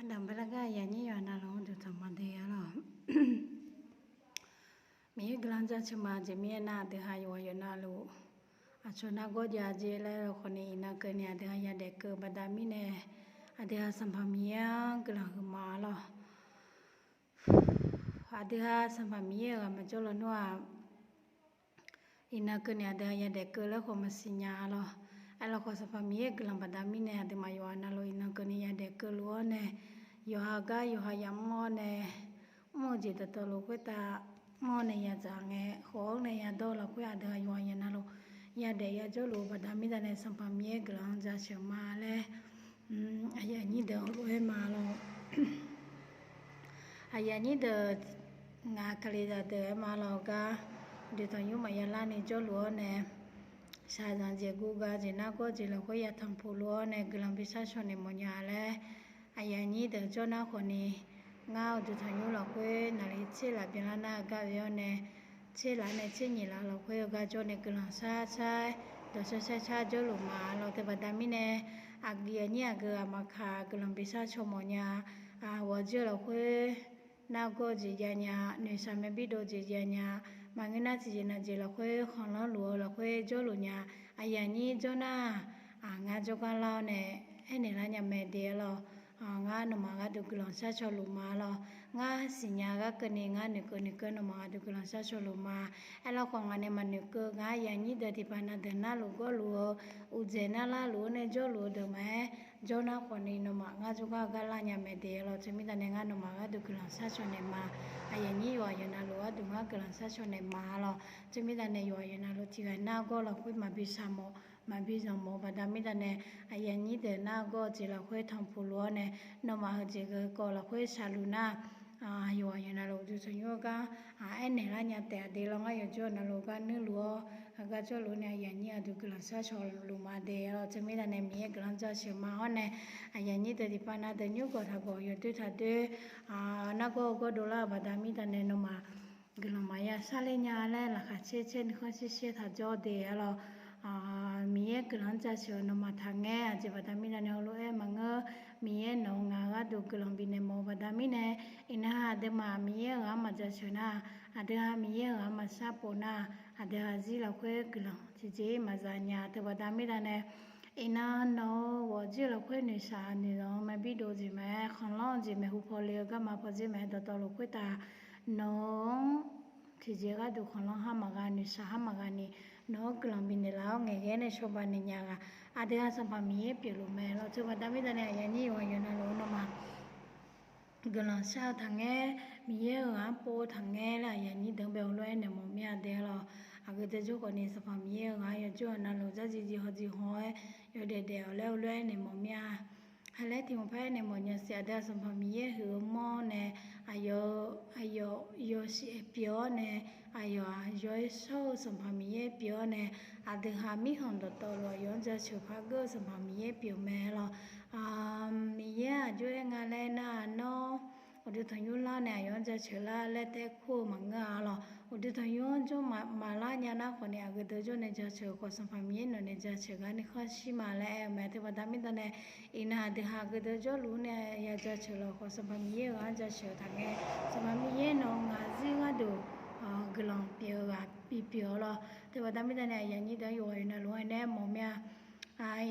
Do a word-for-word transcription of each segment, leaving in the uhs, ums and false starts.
Daqbae laer gar aqyuif aqnyir yawqha navluf-anr duqtaq ma de-a lawq. Miqyaer guiqlanq jaceuq ma. Aqjeq mirnae nar, aqdui ha yawqghaq yawqnavluf aqcawq nargawr jav jeq laer-eu khawf ni, iqnan keuvni aqdui ha yadaef keuv-eu baqda mirnae, aqdui ha Sanqpaq Miqyaer-anr guiqlanq huiqma lawq. Aqdui ha Sanqpaq Miqyaer-euq ghaq maqjawr lawnmr-aq, iqnan keuvni aqdui ha yadaef keuv laer khawf maqsiq nya lawq. Aerlawkhawf, Sanqpaq Miqyaer guiqlanq baqda mirnae, aqduimaf yawqghaq navluf iqnan keuvni yadaef keuv luf-awr nae, yawqha gar yawqha yamr-awr nae, mr-eu jeq dawqtawvluf khoertav mr-awr nae yadzaq ngae, khawf-awr nae yadawr-eu lafkhoer aqdui ha yawqghaq yawqnavluf yadaef yajawrluf-eu baqda mirnae, Sanqpaq Miqyaer guiqlanq-anr jaceuq ma laer, aqyuif aqnyir deuq-anr lof-aer ma lawq. Aqyuif aqnyir deuq, ngaq Kalizaq deuq-aer ma lawq gar, uqduq tanqnymr maqya larni jawrluf-awr nae, shaqzanq jeq guvga jeq nargawr jeq lafkhoer yatanq puq luf-awr nae guiqlanq bishar shaw naeq mawfnya laer, aqyuif aqnyir deuq jawr nar khawf ni, ngar uqduq tanqnymr lafkhoer naqli tser laf byanlar nar-eu gar oe-awr nae, tser laf nae tser nyiq laf lafkhoer-eu gar jawr nae guiqlanq shar shar, dawqshar shar shar jawrluf ma lawq. Teubaqda mirnae, aqyuif aqnyir aqgeu aqma kaq guiqlanq bishar shaw mawfnya, ghawqjir-eu lafkhoer nargawr jeq javnya, noeqshaq maerbir dov jeq javnya, maqngeur nar tiqjeq navjeq lafkhoer khanqlanr luf-eu lafkhoer jawrluf nya, aqyuif aqnyir jawr nar, ngar jawrgar lar-awr nae aernaeq lar nya mae de-a lawq. Ngar nawmaf gharduq guiqlanq shar shaw luf ma lawq. Ngar siqnya gharkeuvni ngar noeqkeuv noeqkeuv nawmaf gharduq guiqlanq shar shaw luf ma. Aerlawkhawf ngaq nae maqnoeqkeuv, ngar aqyuif aqnyir deuq tiqpav na deuq narluf gawrluf-eu, uqdzaeq narlar luf-awr nae jawrluf-eu deuq maqaer, jawr nar khawf ni nawmaf ngar jawrgar gar lar nya mae de-a lawq. Teumirnae nae ngar nawmaf gharduq guiqlanq shar shaw naeq ma. Aqyuif aqnyir yawqghaq yawqnavluf gharduq ngar guiqlanq shar shaw naeq ma lawq. Teumirnae nae yawqghaq yawqnavluf tiqghaq nargawr lafkhoer maqbi shaq mawf, maqbi zanq mawf-eu baqda mirnae nae, aqyuif aqnyir deuq nargawr-eu jeq lafkhoer tanqpuq luf-awr nae, nawmaf heujeq garkawv lafkhoer shaqluf nar, yawqghaq yawqnavluf uqduq tanqnymr-eu gar aernaeq lar nya taef-a de lawq. Ngar yawqjawr navluf gar nuirluf-awr, aqgar jawrluf nae aqyuif aqnyir gharduq guiqlanq shar shaw luf ma de-a lawq. Teumirnae nae Miqyaer guiqlanq jaceuq ma-awr nae, aqyuif aqnyir deuq tiqpav na deuq nymr gawq taq gawq yawdoer taq doer, nargawr-eu gawrdov lar-euq baqda mirnae nae nawmaf guiqlanq maqya sharler nya laer laqkhaq caer caer nuikhanr shir shir taq jawr de-a lawq. Miqyaer guiqlanq-anr jaceuq-eu nawmaf taqngaer, aqjeq baqda mirnae nae heulof-aer maqngeur. Miqyaer nawq-eu ngaq gharduq guiqlanq bifnaeq mawf-eu baqda mirnae, iqnan aqduimaf Miqyaer-euq ghaq-anr maqjaceuq nar, aqdui ha Miqyaer-euq ghaq-anr maqshar pov nar, aqdui ha zir lafkhoer guiqlanq tiqjeq-ir maqza nya. Teubaqda mirnae nae, iqnan nawq-eu ghawqjir lafkhoer noeqshaq noeqzanq-eu maqbir dov jeq maqaer, khanqlanr-eu jeq maeqhu paw le-eu garma pawdzer maqaer, dawqtawvluf khoertav nawq-anr tiqjeq gharduq khanqlanr har maqgha, noeqshaq har maqgha ni, nawq-anr guiqlanq bifnaeq laf-awr ngaeqghae nae cawba naeq nya ghaq, aqdui ha Sanqpaq Miqyaer pyeufluf mae lawq. Teubaqda mirnae nae aqyuif aqnyir yawqghaq yawqnavluf nawmaf guiqlanq shar-eu taqngaer, Miqyaer-euq ghaq-anr pov-eu taqngaer laer aqyuif aqnyir deuq-anr bae heulof-aer naeq mawf mir-a de-a lawq. Aqgeu deuq jawr khawf ni Sanqpaq Miqyaer-euq ghaq-anr yawjawr-eu navluf dzardziq dziq haw dziq haw-aer yawdaef daef-awq laer heulof-aer naeq mawf mir-a. Halaer tiq hmq par-aer naeq mawf nya siq, aqdui ha Sanqpaq Miqyaer huiq-eu mawr nae, aqyawf, aqyawf yawshaef pyeuf-awr nae, aqyawf-aq yawshaef shawr-eu Sanqpaq Miqyaer pyeuf-awr nae, aqdui ha mirkhanq dawqtawvluf aqyawf-anr jaceuq par geur-eu Sanqpaq Miqyaer pyeuf mae lawq. Miqyaer aqjox-aer nga laer nar, nawr uqduq tanqnymr lar nae aqyawf-anr jaceuq lar laer taer kur-eu maqngeur-a lawq. Uqduq tanqnymr-anr jawr maqlar nya nar khawf ni, aqgeu deuq jawr nae jaceuq khawf, Sanqpaq Miqyaer nawq nae jaceuq gar nuikhanr shir ma laer aer-eu mae. Teubaqda mirnae nae, iqnan aqdui ha aqgeu deuq jawrluf nae ya jaceuq lawq khawf, Sanqpaq Miqyaer-euq ghaq-anr jaceuq taqngaer, Sanqpaq Miqyaer nawq-eu ngaq zir gharduq guiqlanq pyeuf-eu ghaq bipyeuf-awr lawq. Teubaqda mirnae nae aqyuif aqnyir deuq-anr yawqghaq yawqnavluf-aer nae mawf mir-a.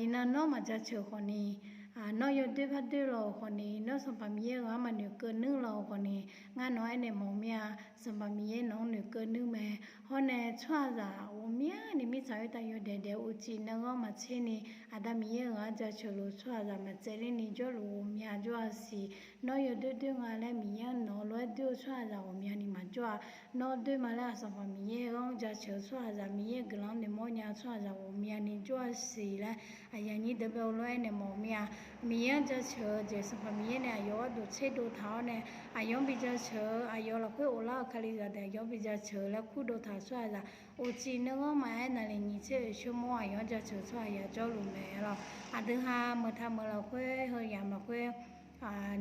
Iqnan nawr maqjaceuq khawf ni, nawr yawdoer par doer lawq-euq khawf ni, nawr Sanqpaq Miqyaer-euq ghaq-anr maqnoeqkeuv nuir lawq-euq khawf ni, ngar nawq-anr aernaeq mawf mir-a. Sanqpaq Miqyaer nawq-anr noeqkeuv nuir mae. Hawr nae tsawrhaqzaq ghawqmyani mirtsaq khoertav yawdaef daef-eu uqcif nuiganr maqtser ni, Aqda Miqyaer-euq ghaq-anr jaceuq luf tsawrhaqzaq maqtsaevler ni jawrluf ghawqmya jawr-a siq. Nawr yawdoer doer nga laer Miqyaer-anr nawq-eu lof-aer doer-eu tsawrhaqzaq ghawqmyani maqjawr-a. Nawr doer ma laer Sanqpaq Miqyaer-anr jaceuq-eu tsawrhaqzaq, Miqyaer guiqlanq-anr noeqmawr nya-eu tsawrhaqzaq ghawqmyani jawr-a siq laer aqyuif aqnyir deuq bae heulof-aer naeq mawf mir-a. Miqyaer-anr jaceuq-eu jeq Sanqpaq Miqyaer nae aqyawf gharduq tserdov taq-awr nae, aqyawf-anr bi jaceuq-eu, aqyawf lafkhoer ghoflar-eu Kalizaq deuq aqyawf-anr bi jaceuq-eu laer kurdov taq-eu tsawrhaqzaq, uqcif nuiganr maqaer naqli nyiq tser oeq coer mawr aqyawf-anr jaceuq tsawrhaq ya jawrluf mae lawq. Aqdui ha meuq taq meuq lafkhoer heu yamq lafkhoer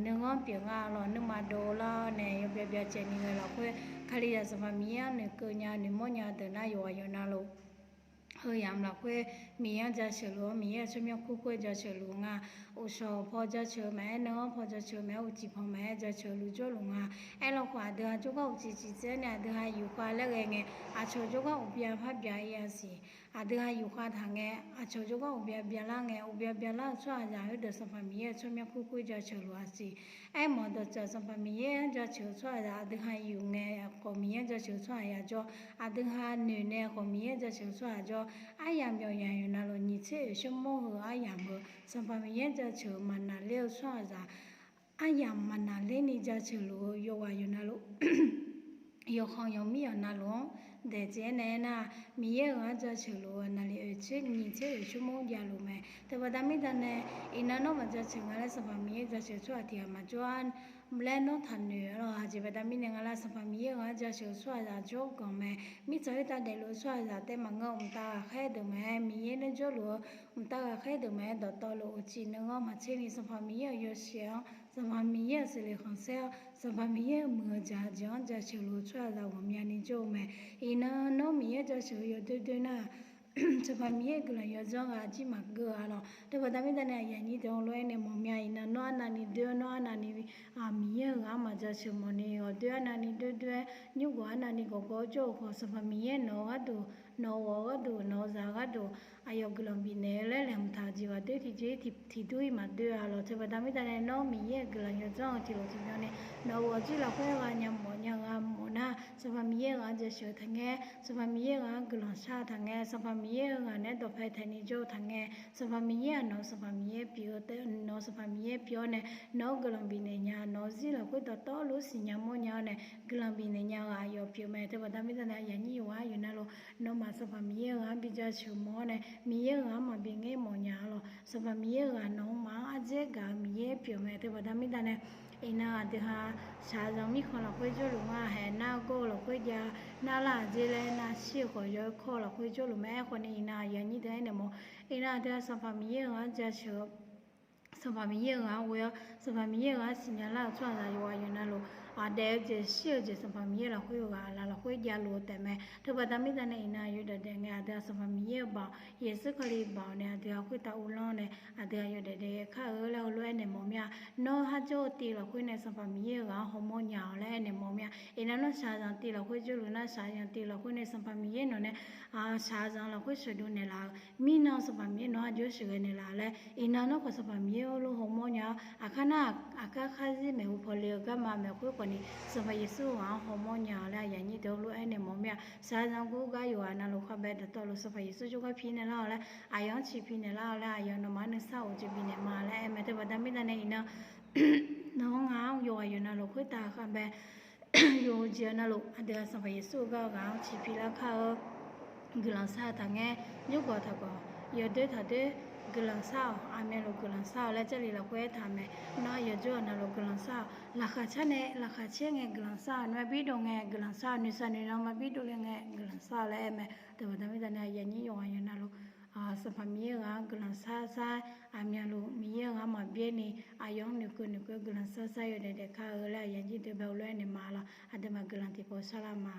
nuiganr pyeuf nga lawq. Nuima dovlar-awr nae yawbya byacaevni ghae lafkhoer Kalizaq Sanqpaq Miqyaer-anr noeqkeuv nya noeqmawr nya deuq nar yawqghaq yawqnavluf heu yamq lafkhoer Miqyaer-anr jaceuq luf-awr, Miqyaer-euq tsawrmyanr kurkoer jaceuq luf nga. Uqshawq paw jaceuq-eu maqaer, nanranr paw jaceuq-eu maqaer, uqcif paw maqaer jaceuq luf jawrluf nga. Aerlawkhawf, aqdui ha jawrgar uqcif cifdzer nae aqdui ha yufkhav laer ghae ngae, aqcawq jawrgar uqbya parbya-ir-a siq. Aqdui ha yufkhav taq ngae, aqcawq jawrgar uqbya byalar ngae, uqbya byalar-eu tsawrhaqzaq khoerdeuq Sanqpaq Miqyaer-euq tsawrmyanr kurkoer jaceuq luf-a siq. Aermawf-eu dawqtsuif Sanqpaq Miqyaer-anr jaceuq-eu tsawrhaqzaq aqdui ha yuf ngae khawf Miqyaer-anr jaceuq-eu tsawrhaq ya jawr, aqdui ha noeq nae khawf Miqyaer jaceuq-eu tsawrhaq jawr, aryamq yawqyaq yawqnavluf nyiq tser oeq shawrmawr heu aryamq heu Sanqpaq Miqyaer jaceuq-eu maqnaqler-eu tsawrhaqzaq, aryamq maqnaqlerni jaceuq luf-eu yawqghaq yawqnavluf yawqkhanq yawqmir yawqnavluf-anr daeqdzae-aer nae aernar, Miqyaer-euq ghaq-anr jaceuq luf-eu naqli oeq tser nyiq tser oeq shawrmawr javluf mae. Teubaqda mirda nae, iqnan nawr maqjaceuq nga laer Sanqpaq Miqyaer jaceuq-eu tsawrhaq tiq ghaq maqjawr-a laer nawr taqnoeq-a lawq. Aqjeq baqda mirnae nga laer Sanqpaq Miqyaer-euq ghaq-anr jaceuq-eu tsawrhaqzaq jawrganq mae. Mirtsaq khoertav daefluf-eu tsawrhaqzaq taef maqngeur-eu mqtav ghaqkhaer deuq maqaer, Miqyaer nae jawrluf-eu mqtav ghaqkhaer deuq maqaer, dawqtawvluf uqcif nuiganr maqtserni Sanqpaq Miqyaer-euq yawshaef-anr, Sanqpaq Miqyaer-euq seqleq khanqsaer-awr, Sanqpaq Miqyaer-euq muiq-eu jaq-eu jeq-anr jaceuq luf-eu tsawrhaqzaq ghawqmyani jawr-eu mae. Iqnan nawr Miqyaer jaceuq-eu yawdoer doer nar, Sanqpaq Miqyaer-euq guiqlanq yawdzanr ghaq jir maqgeur-a lawq. Teubaqda mirda nae aqyuif aqnyir deuq-anr lof-aer nae mawf mya, iqnan nawr arnavni doer-awr, nawr arnavni Miqyaer-euq ghaq-anr maqjaceuq mawfni ghawqdoer arnavni doer doer-aer, nymrgawq arnavni gawqgawv-awr jawr-eu khawf, Sanqpaq Miqyaer nawq-eu gharduq, nawq-eu ghawq-eu gharduq, nawq-eu zaq-eu gharduq, aqyawf guiqlanq bifnaeq-eu laer laeqhmq taq-eu jeq ghaqdoer tiqjeq-ir tiqdur-ir maqdoer-a lawq. Teubaqda mirda nae nawr Miqyaer-euq guiqlanq yawdzanr-eu tiqlof tiqbyan ni nawq-eu ghawq-eu jir lafkhoer gha nya mawf nya gha mawf nar, Sanqpaq Miqyaer-euq ghaq-anr jaceuq-eu taqngae, Sanqpaq Miqyaer-euq ghaq-anr guiqlanq shar-eu taqngae, Sanqpaq Miqyaer-euq ghaq naeq-aer dawqpae taeqni jawr-eu taqngae, Sanqpaq Miqyaer-aq nawq-eu Sanqpaq Miqyaer pyeuf-eu taef, nawq-eu Sanqpaq Miqyaer pyeuf-awr nae nawq-anr guiqlanq bifnaeq nya, nawq-eu zir lafkhoer dawqtawvluf siqnya mawrnya-awr nae guiqlanq bifnaeq nya-eu ghaq aqyawf pyeuf mae. Teubaqda mirda nae aqyuif aqnyir yawqghaq yawqnavluf nawmaf Sanqpaq Miqyaer-euq ghaq-anr bi jaceuq mawf-awr nae Miqyaer-euq ghaq-anr maqbi ngaer mawfnya-a lawq. Sanqpaq Miqyaer-euq ghaq nawmaf-anr ardzaer gaq-eu Miqyaer pyeuf mae. Teubaqda mirda nae iqnan aqdui ha shaqzanq mirkhanq lafkhoer jawrluf ngar, haeq nar gawr-eu lafkhoer jav, nar lar aqdzer laer nar shir-eu khawf yaw-aer kawr-eu lafkhoer jawrluf mae. Aerkhawf ni iqnan aqyuif aqnyir deuq aernaeq mawf, iqnan aqdui ha Sanqpaq Miqyaer-euq ghaq-anr jaceuq-eu Sanqpaq Miqyaer-euq ghaq-anr ghoe-awr, Sanqpaq Miqyaer-euq ghaq-anr siqnya lar-euq tsawrhaqzaq yawqghaq yawqnavluf, aqdaef-eu jeq shir-eu jeq Sanqpaq Miqyaer lafkhoer-eu ghaq laf lafkhoer javluf-eu taef mae. Teubaqda mirda nae iqnan aqyawf daefdaef ngae aqdui ha Sanqpaq Miqyaer-euq baoq, Yeqsur Kali baoq nae aqdui ha khoertav uvlanr nae aqdui ha yawdaef daef ghae kar-eu laer heulof-aer naeq mawf mir-a. Nawr har jawr-eu tiv lafkhoer nae Sanqpaq Miqyaer-euq ghaq-anr hawmawr nya-awq laer aernaeq mawf mir-a. Iqnan nawr shaqzanq tiv lafkhoer jawrluf nar, shaqzanq tiv lafkhoer nae Sanqpaq Miqyaer nawq nae shaqzanq lafkhoer sheuqdov naeqlaf-eu mirnan Sanqpaq Miqyaer nawq-anr aqjox sheuqghae naeqlaf-eu laer, iqnan nawr khawf Sanqpaq Miqyaer heulof hawmawr nya-awr, aqkar nar aqkar kharzir maeqhu paw le-eu garma maeqkhoer khawf ni Sanqpaq Yeqsur-euq ghaq-anr hawmawr nya-awq laer aqyuif aqnyir deuq heulof-aer naeq mawf mir-a. Shaqzanq guvgar yawqghaq navluf khavbae dawqtawvluf Sanqpaq Yeqsur jawrgar pi naeqlar-awq laer, aqyawf-anr ciqpi naeqlar-awq laer, aqyawf nawmaf-anr nuisar of jeq bifnaeq ma laer aer mae. Teubaqda mirda nae iqnan nawq-anr ngaq-anr yawqghaq yawqnavluf khoertav khavbae yawqjeq navluf aqdui ha Sanqpaq Yeqsur-eu gar-eu ghaq-anr ciqpi lar kar-eu guiqlanq shar-eu taqngae, nymrgawq taqgawq, yawdoer taqdoer guiqlanq shar-awq, aqmyanluf guiqlanq shar-awq laer Jarlif lafkhoer aertaq mae. Nawr yawjawr-eu navluf guiqlanq shar-awq, laqkhaq car nae laqkhaq caer ngae guiqlanq shar-awq, nuima birdov ngae guiqlanq shar-awq, noeqshaq noeqzanq ma birdov le ngae guiqlanq shar-awq laer aer mae. Teubaqda mirda nae aqyuif aqnyir yawqghaq yawqnavluf Sanqpaq Miqyaer-euq ghaq-anr guiqlanq shar shar, aqmyanluf Miqyaer-euq ghaq maqbyaer ni aqyawf-anr noeqkeuv noeqkeuv guiqlanq shar shar yawdaef daef kar-eu laer aqyuif aqnyir deuq bae heulof-aer naeq ma lawq. Aqduimaf guiqlanq tiqpov sharlar ma.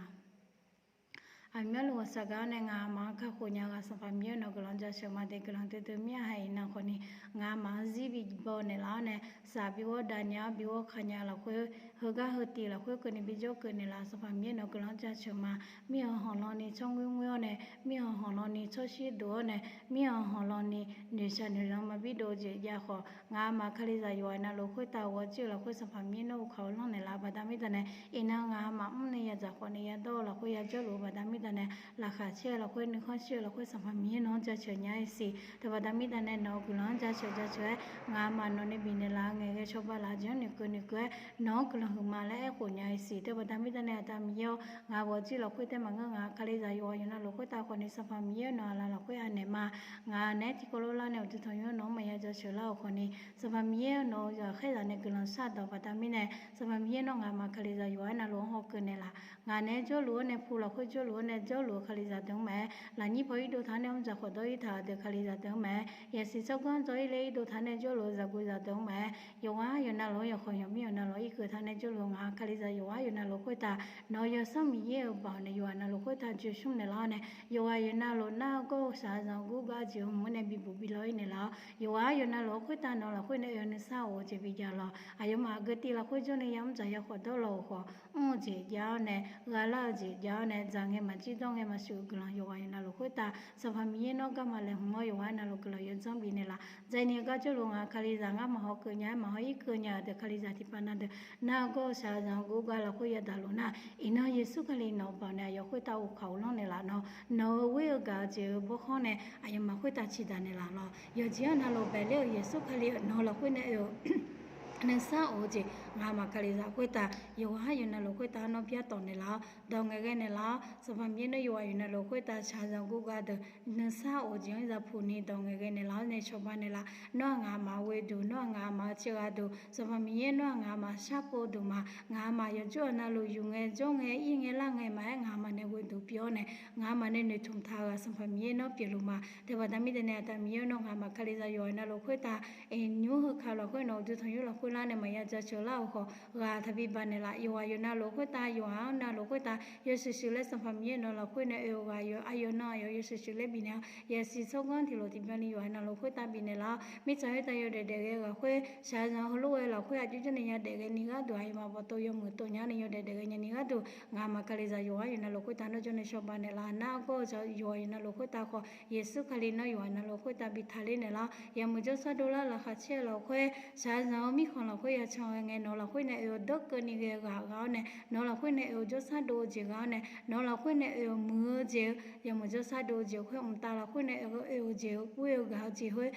Aqmyanluf ghawqshaq gaq-awr nae ngaqmaf-anr kakhof nya-eu ghaq Sanqpaq Miqyaer nawq-eu guiqlanq jaceuq ma de. Guiqlanq duidui mir-a haiq iqnan khawf ni ngaqmaf-anr zir bi baw naeqlaf-awr nae shaq bi ghawr dav nya-awr bi ghawr ka nya lafkhoer heugar heu tiv lafkhoer keuvni bi jawr keuv naeqlaf Sanqpaq Miqyaer nawq-eu guiqlanq-anr jaceuq ma. Mir-anr hanqlanni tsawr ngoer ngoer-awr nae, mir-anr hanqlanni tsawrshir dof-awr nae, mir-anr hanqlanni noeqshaq noeqzanq ma birdov-eu jeq jav khawf, ngaqmaf kalizaq yawqghaq navluf khoertav ghawq jir-eu lafkhoer Sanqpaq Miqyaer nawr uvkaq uvlanr naeqlaf baqda mirda nae, iqnan ngaqmaf mrni yadzaq khawfni yadawr-eu lafkhoer yajawrluf-eu baqda mirda nae, laqkhaq caer-eu lafkhoer nuikhanr shir-eu lafkhoer Sanqpaq Miqyaer nawq-anr jaceuq nya-ir siq. Teubaqda mirda nae nawq-eu guiqlanq-anr jaceuq jaceuq-aer ngaqmaf nawqni bifnaeq laf-eu ngaeqghae cawba laf jeq-anr noeqkeuv noeqkeuv-aer nawq-anr guiqlanq huiqma laer aerkhof nya-ir siq. Teubaqda mirda nae aqda Miqyaer-awr, ngaq ghawq jir lafkhoer taef maqngeur, ngaq kalizaq yawqghaq yawqnavluf khoertav khawfni Sanqpaq Miqyaer nawq-eu aqlaf lafkhoer anaeq ma. Ngaq naeq-aer tiqkawv lof lar nae uqduq tanqnymr nawq-anr maqya jaceuq lar-euq khawfni Sanqpaq Miqyaer nawq-eu zaq khaer zaq nae guiqlanq shar dawq baqda mirnae, Sanqpaq Miqyaer nawr ngaqmaf kalizaq yawqghaq navluf-anr hawkeuv naeqlaf. Ngaq naeq-aer jawrluf-awr nae pu lafkhoer jawrluf-awr nae jawrluf-eu Kalizaq deuq-anr maqaer, lafnyir paw irdov taq-awr nae mrdzaq khawf dawr ir taq-euq deuq Kalizaq deuq-anr maqaer, yaqsiq tsawrganr dzaw ir le irdov taq-awr nae jawrluf-eu zaqguq zaqdeuq-anr maqaer, yawqghaq yawqnavluf-anr yawqkhawq yawqmir yawqnavluf-anr irkeuv taq-awr nae jawrluf-eu ngaq Kalizaq yawqghaq yawqnavluf khoertav nawq-eu Yawsanr Miqyaer-euq baoq nae yawqghaq navluf khoertav joeqsmr naeqlar-awr nae, yawqghaq yawqnavluf nar-eu gawr-eu shaqzanq gurgar jeq-eu hmq-anr nae bibuq bilaw ir naeqlaf-awr, yawqghaq yawqnavluf-anr khoertav nawq-eu lafkhoer nae oe-eu nuisar of-eu jeq bijav lawq. Aqyawfmaf aqgeu tiv lafkhoer jawr nae yamr dzaq ya khawf dawrlawq-euq khawf, mr-eu jeq jav-awr nae, gha lar-eu jeq jav-awr nae, dzaq ngae maqjir dawr ngae maqsheuq-eu guiqlanq yawqghaq yawqnavluf khoertav Sanqpaq Miqyaer nawr garma laeqhmq-awr yawqghaq navluf guiqlanq yawdzanr bifnaeq laf. Dzaqni-eu gar jawrluf ngaq Kalizaq ngar maqhaw keuv nya-aer maqhaw irkeuv nya-eu deuq Kalizaq tiqpav na deuq nar-eu gawr-eu shaqzanq gurgar lafkhoer yadaq luf nar, iqnan Yeqsur Kali nawq-eu baoq nae aqyawf khoertav uvkaq uvlanr naeqlaf nawr, nawq-eu ghoer-eu gaq-eu jeq-eu bawrkhanr nae aqyawfmaf khoertav ciqdaq naeqlaf lawq. Yawqjeq-anr navluf baeqler-euq Yeqsur Kali-euq nawq-eu lafkhoer nae oe-eu nuisar of-eu jeq ngaqmaf Kalizaq khoertav yawqghaq yawqnavluf khoertav nawr byartawf naeqlaf-awr dawq ngaeqghae naeqlaf-awr, Sanqpaq Miqyaer nawr yawqghaq yawqnavluf khoertav shaqzanq gurgar deuq nuisar of-eu jeq-anr zapuq ni dawq ngaeqghae naeqlaf-awr nae cawba naeqlaf. Nawr-aq ngaqmaf ghoe duq, nawr-aq ngaqmaf-eu teughaq duq, Sanqpaq Miqyaer nawr-aq ngaqmaf sharpov duq ma. Ngaqmaf yawqjawr-aq navluf yuf ngae jawr ngae ir ngae lar ngae maqaer, ngaqmaf nae ghoe duq pyeuf-awr nae, ngaqmaf nae noeqtmq taq-eu ghaq Sanqpaq Miqyaer nawr pyeufluf ma. Teubaqda mirnae aqda Miqyaer nawr ngaqmaf Kalizaq yawqghaq navluf khoertav nymr heu ka lafkhoer nawq-eu uqduq tanqnymr lafkhoer lar nae maqya jaceuq lar-euq khawf ghaq taqbi baq naeqlaf. Yawqghaq yawqnavluf khoertav yawqghaq-anr navluf khoertav yawshuif shuif laer Sanqpaq Miqyaer nawq-eu lafkhoer nae oe-eu ghaq aqyawf nan aqyawf yawshuif shuif laer bifnaeq-awr, yaqsiq tsawrganr tiqlof tiqbyan ni yawqghaq navluf khoertav bifnaeq laf-awr, mirtsaq khoertav yawdaef daef ghae ghaq khoer shaqzanq heulof ghae lafkhoer aqjox jawr nae yadaef ghae ni gharduq aqyawfmaf bawqtov yawmuiq tov nya-awr nae yawdaef daef ghae nya ni gharduq ngaqmaf Kalizaq yawqghaq yawqnavluf khoertav nawr jawr nae cawba naeqlaf. Nar-eu gawr-eu yawqghaq yawqnavluf khoertav khawf Yeqsur Kali nawr yawqghaq navluf khoertav bi taqler naeqlaf-awr, yawmuiq jawrshar dovlar laqkhaq caer-eu lafkhoer shaqzanq-eu mirkhanq lafkhoer yacan ghae ngae nawq-eu lafkhoer nae oe-eu dawrkeuv ni ghae ghaq gha-awr nae, nawq-eu lafkhoer nae oe-eu jawrshar dov-eu jeq gha-awr nae, nawq-eu lafkhoer nae oe-euq muiq-eu jeq-eu yawmuiq jawrshar dov-eu jeq khoer mqtav lafkhoer nae oe-eu jeq-eu ghoer-eu gaq-eu jeq khoer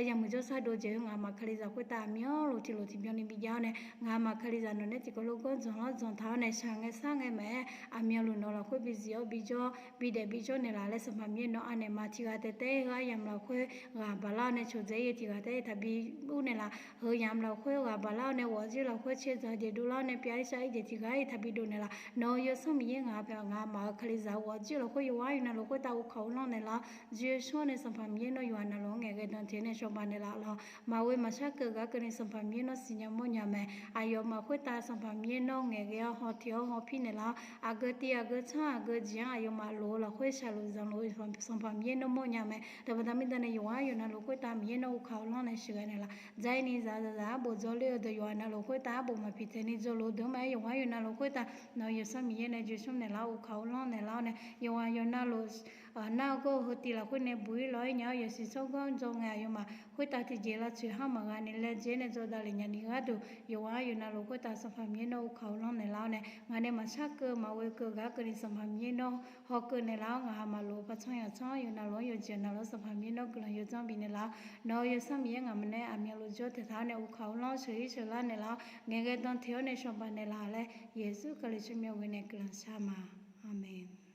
yawmuiq jawrshar dov-eu jeq-eu ngaqmaf Kalizaq khoertav aqmyanluf tiqlof tiqbyan ni bi jav-awr nae ngaqmaf Kalizaq nawq nae tiqkawv lof gawr dzanq lanr dzanq taq-awr nae shaq ngae sar ngae maqaer aqmyanluf nawq-eu lafkhoer bi zif-awr bi jawr bi daef bi jawr naeqlaf laer Sanqpaq Miqyaer nawr anaeq ma. Tiqghaq taef taef-aer heu aryamq lafkhoer ghaq baqlar-awr nae coqdzae-ir-eu tiqghaq taef-aer taqbi ur naeqlaf. Heu yamq lafkhoer ghaq baqlar-awr nae ghawq-eu jir lafkhoer caerdzaeq jeq dovlar-awr nae pyav-aer shar-ir jeq tiqghaq-ir taqbi dov naeqlaf. Nawq-eu Yawsanr Miqyaer ngaq pyeuf ngaqmaf-eu Kalizaq ghawq-eu jir lafkhoer yawqghaq yawqnavluf khoertav uvkaq uvlanr naeqlaf-awr, jir-eu shawr nae Sanqpaq Miqyaer nawr yawqghaq navluf-anr ngaeqghae dan tiq-aer nae cawba naeqlaf lawq. Maqghoe maqshar keuv gaq keuvni Sanqpaq Miqyaer nawr siqnya mawrnya mae. Aqyawfmaf khoertav Sanqpaq Miqyaer nawr ngaeqghae-awr haw tiq-awr haw pir naeqlaf-awr, aqgeu tiv aqgeu tsanr aqgeu jeq-anr aqyawfmaf lof-eu lafkhoer shaqluf zanqluf-eu Sanqpaq Miqyaer nawr mawrnya mae. Teubaqda mirnae yawqghaq yawqnavluf khoertav Miqyaer nawr uvkaq uvlanr nae sheuqghae naeqlaf. Dzaq-ir ni zaqzaq arbof dzawler-eu deuq yawqghaq navluf khoertav arbof maqpiq taeq ni dzawluf-eu deuq-anr maqaer, yawqghaq yawqnavluf khoertav nawq-eu Yawsanr Miqyaer nae joeqsmr naeqlaf-awr uvkaq uvlanr naeqlaf-awr nae yawqghaq yawqnavluf nar-eu gawr-eu heu tiv lafkhoer nae buq-ir law-aer nya-awr yawshuif tsawrganr dzawr ngae aqyawfmaf khoertav tiqjeq lavtsoeq har maqghaq ni laejae nae dzawdaq lef nya ni gharduq yawqghaq yawqnavluf khoertav Sanqpaq Miqyaer nawr uvkaq uvlanr naeqlaf-awr nae ngaq nae maqshar keuv maqghoe keuv gaq keuvni Sanqpaq Miqyaer nawr hawkeuv naeqlaf-awr ngaq maqlof-eu par tsanr yawq tsanr yawqnavluf-anr yawqjeq navluf-anr Sanqpaq Miqyaer nawr guiqlanq yawdzanr bifnaeq laf-awr nawq-eu Yawsanr Miqyaer ngaq maqnae aqmyanluf jawr taeqtaq-awr nae uvkaq uvlanr sheuq-ir sheuqlar naeqlaf-awr ngaeqghae dan tiq-awr nae cawba naeqlaf laer Yeqsur Kali tsawrmyanr ghoe nae guiqlanq shar ma. Aqmeq.